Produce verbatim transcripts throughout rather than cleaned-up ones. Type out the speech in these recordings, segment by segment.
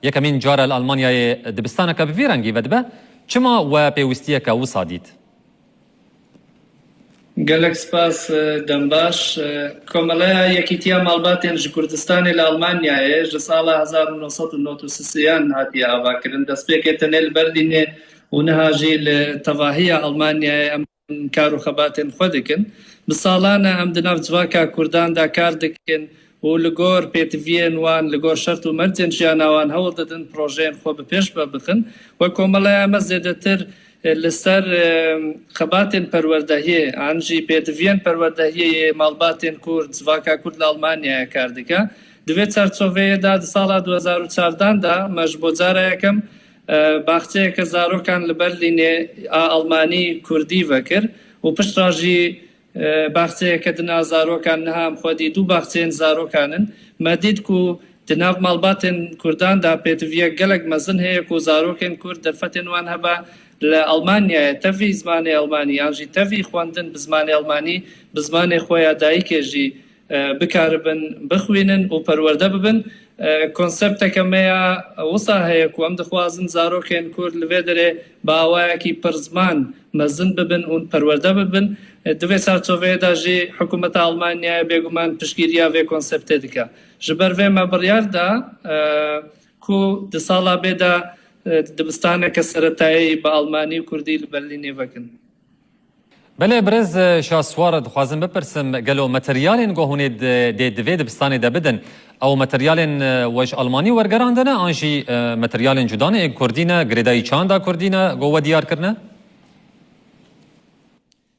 Yekemîn car e li Almanyayê dibistaneke bi vî rengî vedibe. Çima we pêwîstiyeke wisa dît? Gelek spas, e, dembaş. E, Komeleya Yekîtiya Malbatên ji Kurdistanê li Almanyayê ji sala hezar û neh sed û nod û sisiyan hatiye avakirin. Destpêkê tenê li Berlînê û niha jî li tevahiya Almanyayê em kar û xebatên xwe dikin. Bi salan e em di nav civaka Kurdan de kar dikin û li gor pêtiviyên wan, li gor şert û mercên jiyana wan hewl didin projeyên xwe bi pêş ve bixin. Wek komeleya me zêdetir, e, li ser, e, xebatên perwerdehiyê an jî pêtiviyên perwerdehiyê yê malbatên Kurd, civaka Kurd li Almanyayê kar dike. Di vê çarçoveyê de di sala du hezar û çardan de me ji bo cara yekem, e, baxçeyeke zarokan li Berlînê a Almanî Kurdî vekir û piştre jî, e, baxçeyeke din a zarokan, niha em xwedî du baxçeyên zarokan in. Me dît ku di nav malbatên Kurdan de pêtiviyek gelek mezin heye ku zarokên Kurd derfetên wan hebe li Almanyayê tevî zimanê Almanî yan jî tevî xwendin bi zimanê Almanî, bi zimanê xwe ya dayikê jî, e, bikaribin bixwînin û perwerde bibin. E, konsepteke me ya wisa heye ku em dixwazin zarokên Kurd li vê derê bi awayekî pirziman mezin bibin û perwerde bibin. E, di vê çarçoveyê de jî hikûmeta Almanyayê bêguman piştgiriya vê konseptê dike. Ji ber vê me biryar da, e, ku di sala bê de, e, dibistaneke seretayî bi Almanî û Kurdî li Berlînê vekin. Belê, birêz Şahswar, dixwazim bipirsim, gelo materyalên ku hûn ê di, dê di vê dibistanê de bidin, ew materyalên, e, we ji Almanî wergerandine, an jî, e, materyalên cuda ne, ên Kurdî ne, girêdayî çanda Kurdî ne, ku we diyar kirine?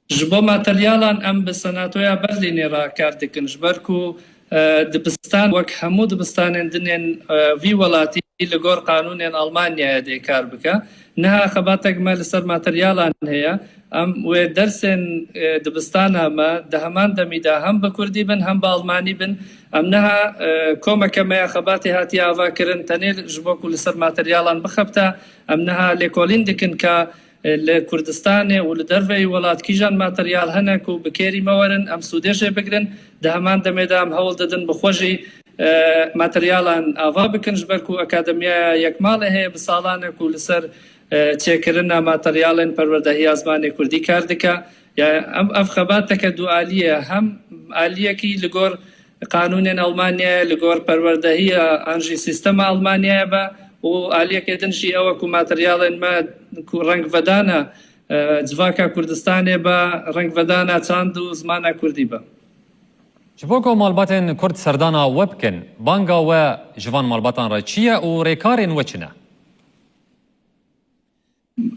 Ji bo materyalan em bi Senatoya Berlînê re kar dikin, ji ber ku, e, dibistan wek hemû dibistanên din ên, e, vî welatî li gor qanûnên Almanyayê dê kar bike. Niha xebatek me li ser materyalan heye. Em wê dersên, e, dibistana me di heman demî de hem bi kurdî bin hem bi almanî bin. Em niha, e, komeke me ya xebatê hatiye avakirin tenê ji bo ku li ser materyalan bixebite. Em niha lêkolîn dikin ka, e, li Kurdistanê û li derveyî welat kîjan materyal hene ku bi kêrî me werin, em sûdê jê bigrin. Di heman demê de em hewl didin bi xwe jî, e, materyalan ava bikin, ji ber ku Akademiya Yekmalê heye bi salan e ku li ser, e, çêkirina materyalên perwerdehiya zimanê kurdî kar dike. Yani ev, ev xebateke dualî ye. Hem aliyekî li gor qanûnên Almanyayê, li gor perwerdehiya an jî sîstema Almanyayê be û aliyekê din jî ew e ku materyalên me ku rengvedana, e, civaka Kurdistanê be, rengvedana çand û zimana kurdî be. Ji bo ku malbatên Kurd serdana we bikin, banga we ji van malbatan re çi ye û rêkarên we çi ne?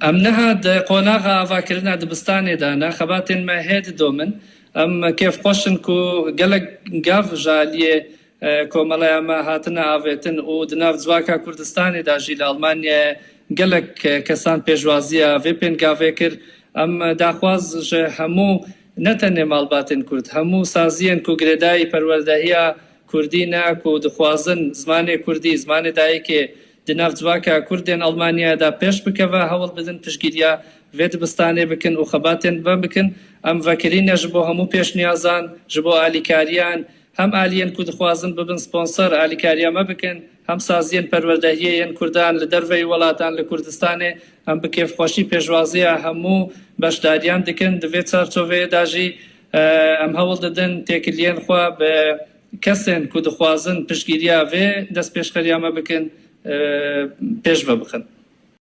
Em niha di qonaxa avakirina dibistanê de ne, xebatên me hê didomin. Em kêfxweş in ku gelek gav ji aliyê, e, komeleya me hatine avêtin û di nav civaka Kurdistanê de jî li Almanyayê gelek, e, kesan pêşwaziya vê pêngavê kir. Em daxwaz ji hemû, ne tenê malbatên Kurd, hemû saziyên ku girêdayî perwerdehiya Kurdî ne, ku dixwazin zimanê Kurdî, zimanê dayikê di nav civaka Kurdên Almanyayê de pêş bikeve, hewl bidin piştgiriya vê dibistanê bikin û xebatên me bikin. Em vekirî ne ji bo hemû pêşniyazan, ji bo alîkariyan, hem aliyên ku dixwazin bibin sponsor alîkariya me bikin, hem saziyên perwerdehiyê yên Kurdan li derveyî welatan li Kurdistanê, em bi kêfxweşî pêşwaziya hemû beşdariyan dikin. Di vê çarçoveyê de jî, e, em hewl didin têkiliyên xwe bi kesên ku dixwazin piştgiriya vê destpêşxeriya me bikin, e, pêş ve bixin.